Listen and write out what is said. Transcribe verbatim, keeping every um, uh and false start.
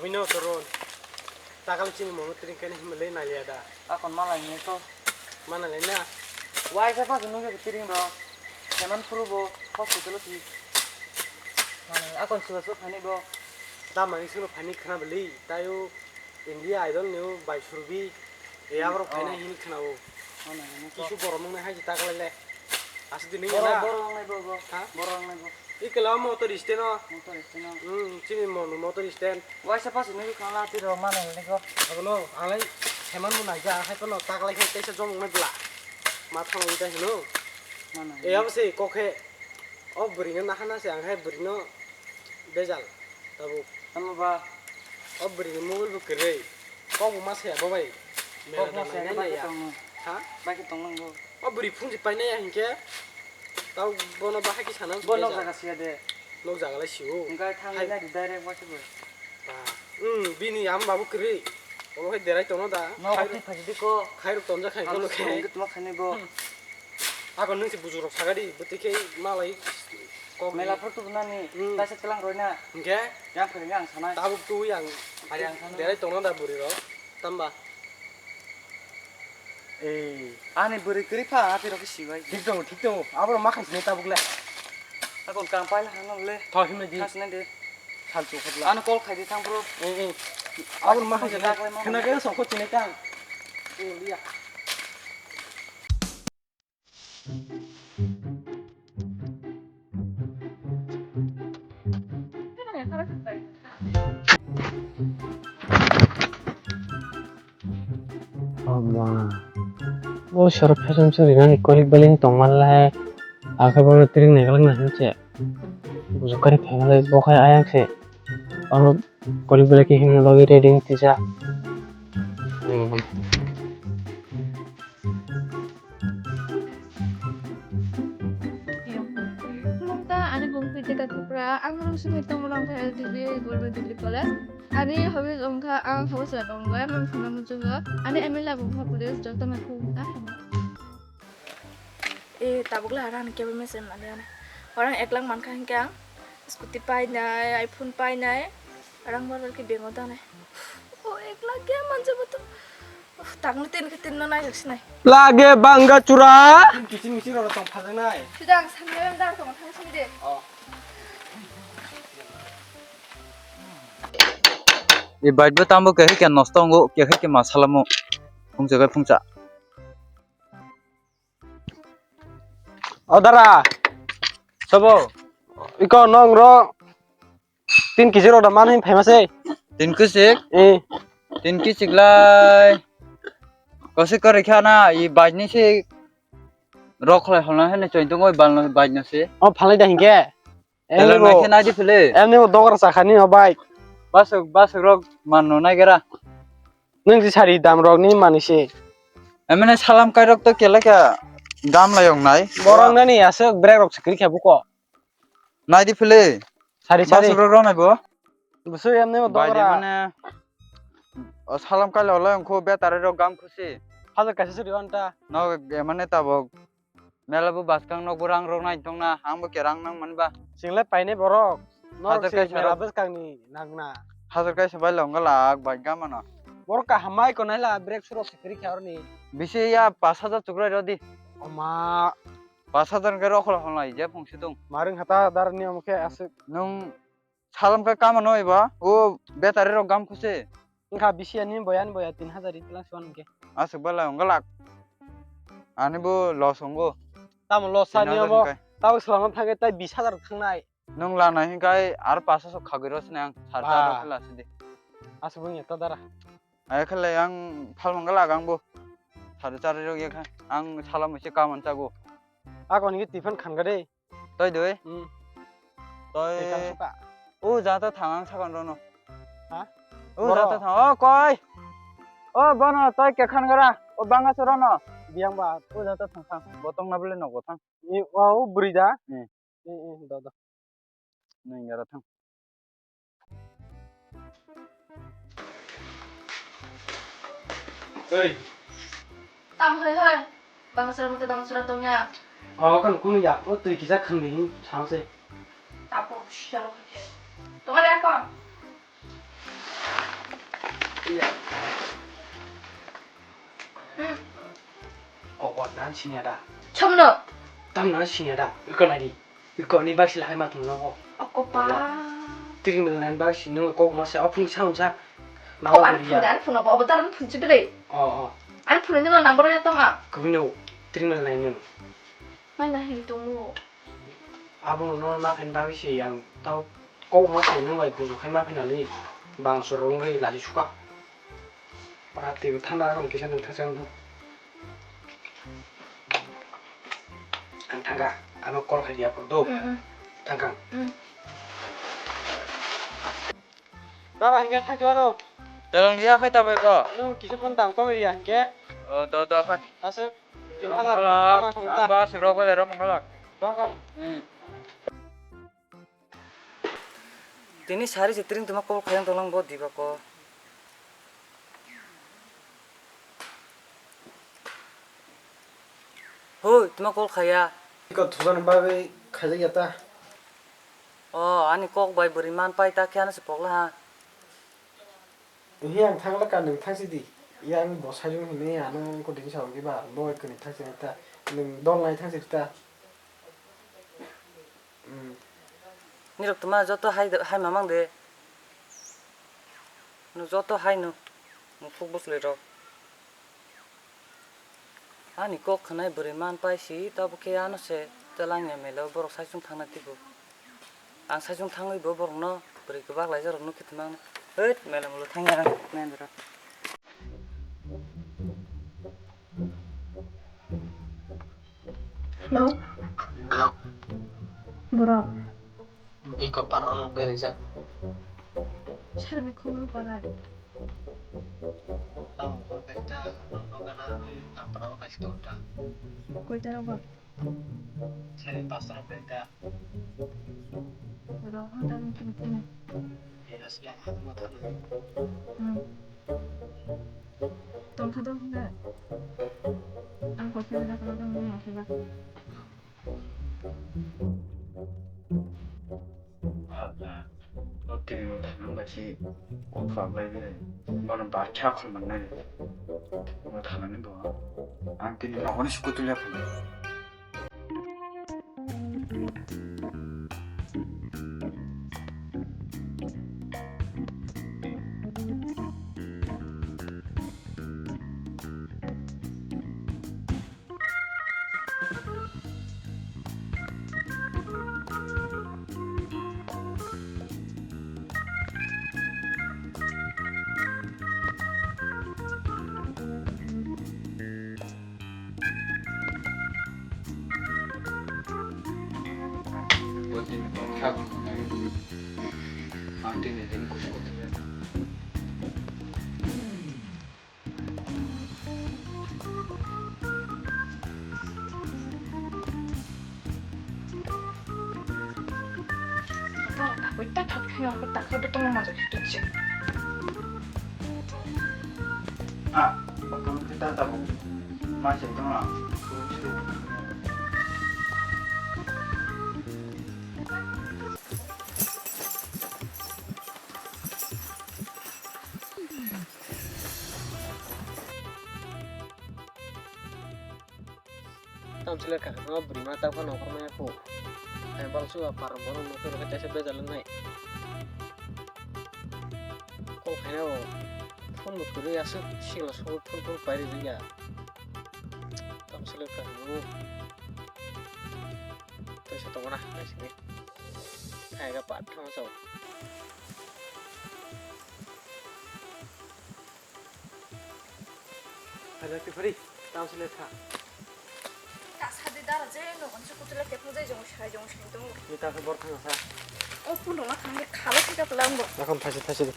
Bini otoro takal chini mono tring kene himle naliya da. Akon malai ni to. Mana le na. Wai sa pas nungke tring do. Heman puru bo hospital ti. Mana akon suwa suwa phani bo. Tamani suno phani khana beli. Tayo India Idol ni bai surbi. E abro phani hin khana o. Mana ni to. Kisu borom nang hai takal le. Asuk di nini Borok, na. Borok wngnai bo, bo. Ha? Borok wngnai bo. Ikela motor stand o. Motor stand o. Hmm, chini mono motor stand. Waisa pasi nugwi khna la twi rok mano hwnwi ko. Abono anglai heman bo naija, hai phano taklai khe teisa jomong nai bla. Ma thang ui ta hino. Mano. E abo se kokhe. O bwrwino nahana se ang hai bwrwino bejal. Tabuk. Tamo ba. O bwrwini mobile bo kwrwi. Kok bo ma saya bo bai. Kok ma saya bai tong. Ha? Bai tong nang bo. O bwrwi phunji painai ya hinkhe, tao bono bahai khe sana. Bo nok jaga siya de. Nok jaga lai sio. Hingkai thang hai. Nai direct waisa bo. Ba, hmm, bini am babu kwrwi. Omo hai derai tono da. Nok khai twi phaji di ko. Khairok tonjak khai kono khe. Ang tuma khani bo. Ako nung si bujurok sagadi, bwtwi khe malai kok. Mela photo nani, hmm. Taisa tlang roi na. Hingke? Yang phai ang sanai. Tabuk twi ang. Ari ang sanai. Derai tono da bwrwi rok. Tamba. Eh. Ani bwrwi kwrwi pha, ati rok sibai. Thik tongo, thik tongo. Aboro ma khaisne tabuk le. Akon kam paila hangno le. Tho himle di. Khasne de. Sal chu khobla. Ano call khaidi thang bro. Eh, eh. Aboro ma khaisne. Khna khe songkho chini kang. Eh, liya. Omo. O sor phesam se rinani kolik beleng tongmanlai. Akhe bono tring naikolok nang se. Bujukari phaimale bokhai ayang se. Oro kolik belai khe himna bagwi ready wng tisa. Khulumkha, ani bung Kritika Tripura, ang rung simi tongmung kha L D B Government Degree College. Ani hobbies wngkha ang hobbies bai tongo, ang phano muchungo. Ani aim la bung kha police, joto mai khulumkha. E, tabuk le arang kebo mesen mani ani. Orang ek lakh mankha hinkhe ang scooty painai, iPhone painai, rang barbar khe bank o danai. O ek lakh khe manjabo to. Uf, tangni tin khe tin no nai jaksinai. Lage banga chura. Tin kiching miching rok tong phajaknai. Sida ang sanai ang dar tong thang sini de. Oh. E bike bo tambo kehai khe nosto wngo, kehai khe ma salamo. Phungsa khe phungsa. O dara, sobo, iko nong ro tin kg rok da man hin phaima se. Tin kg? Eh. Tin kg lai. Kosi kori khana, i bike ni se rok khlai holna hene choi tongoi balno bike no se. O phalai da hinke. Emni bo nai di phile. Emni bo dogar sakhani o bike. Basuk, basuk rok manno naigera. Nwng si sari dam rok ni mani se. Emne salam kai rok to kela kya dam layong nai. Borok nani aswk brake rok sikri kya buko. Nai di phile. Sari sari. Basuk rok rok nai bo. Busu emni bo dogra. Mane o salam kai lo layong kho betari rok gam khusi. Hajar kaisa suri anta. No mane tabok. Mela bo baskang nok bo rang rok nai tong na, ang bo kerang nang man ba. Single paine borok. Norok hajar se kaisa mela rok. Baskang ni nang na. Hajar kaisa bai long galak bai gama no. Borok kaham mai ko nai la brake surok sikri khe orni. Bisi ya pas hajar chukrai rodi. Oma. Pas hajar ke rok hol hol nai je phung si tung. Maring hata dar ni amke asik. Nung Salam khe kama no eba, o betari rok gam khose. Wngkha bisi ani boya, ani boya tin hajar ri tlang siwan hwnkhe. Aswk bala wngkha lak. Ani bo loss wngo. Tamo loss ani omo. Tin hajar hwnkhe. Tamo swlangma thangkhe tai bis hajar thangnai. Nwng lanai hwnkhe ar paso sok khagwi rw sinai ang sar char rw khe la sidi. Aswk wngya ta dara. Ai khe le ang phal mangkha lak ang bo. Sar char rw ya kha. Ang sala musi kaman chago. Akon hwnkhe tiffin khankha de. Toi doi. Hmm. Toi. Tei kang suka. O jata thang ang sakon rono. Ha? O jata thang. O koi. O bono toi kekhan gara. O banga sorono. Biang ba. O jata thang thang. Botong na bole nogo thang. Ni o buri da. Hmm. Eh, eh, da, da. Nang gara thang. Oi. Tam hoi hoi. Bangsura mate bangsura tongya. Oh, kan kunu ya. O tui kisa khangni hin changse. Tapo shalo. Tongale akon. Iya. Hmm. Kok wan nan sinya da. Chomno. Tam nan sinya da. Iko nai di. Iko ni bak sila hai ma tung no. Oko pa. Tring mil nan bak si nung kok ma sa opung sa sa. Ma Kok wa an ya. Phun, an phun, obo, obo tar an phun si bile. Oh, oh. An phun ni no number ya tong a. Kubino. Tring mil nan nung. Mai na hin tung mo. Abo no ma phen bak si yang tau kok ma sa nung bai kuzu khai ma phen ali. Bang sorong ri lasi suka. Pati thanda ang kisa nung thasa nung. Ang thangka, ano call khai dia pun do. Mm, mm. Thangka. Mm. Baba, hingke khai tuaro. Dalang dia khai tabai ko. Ano kisa pun tang kong ya hingke. Oh, do do khai. Asuk. Ba sirok ba lerok mangala. Baba. Hmm. Tini sari se tring tuma call khayang tonglang bo diba ko. Hoi, tuma call khaya. Iko thujan bagwi khaijak ya ta. O, ani kok bai bwrwi man pai ta khe ano se pokla ha. Hi ang thangla ka nwng thangsi di. Yang bo sajung hini ano ko ding sa ongki ba bo kani thangsi ta. Nwng dol nai thangsi ta. Hmm. Nirok tuma joto hai, hai mamang de. No joto hai no. Mufuk bwsli rok. Ani kok khnai bwrwi man pai si, tabuk khe ano se telang ya melo borok saichung thangna tigo. Ang saichung thangwi bo borokno bwrwi kwbak laijak rok nukhe tongmani. Hwt, mela mulo thangya ang, nai borok. Hello. Hello. Borok. Iko parano berijak. Sir, mi khobor parai. Tamo ko beta, no gana, apra ko kasto ta. Koi taro ba? Sir, pastor beta. Ro, ha, tamo kini kini. Yes, ya, mo ta. Hmm. Tongkha, tongkha. Ang koi taro ba, tamo kini kini. Hala, o twi o thangma bai se kok phalai de, bono baksa khulmannai. Bo thanani bo, ang tini nokni scooty le phalai. Ah, bakal kita tahu. Masih tengah. Tamsile kha, o bwrwi ma ta phano nongkhor maya kho. Hai bal su apar borok nokhe rokhe chaisa bejal wngnai. Kok khaina o phone bo kwrwi aswk sikla sobo phone phone pai rijak ya. Tamsile kha o. Tei se tongo na, naisingni. Hai ga pat thang sao. Hai, lati phari, tamo se le tha. Ta sadi dara je no, onse kutula kepmo jai jong sai jong sai tongo. Ni ta se bor thang sa. O phone rok ma khang de khala thika pala ang bo. Nakon thaise thaise de.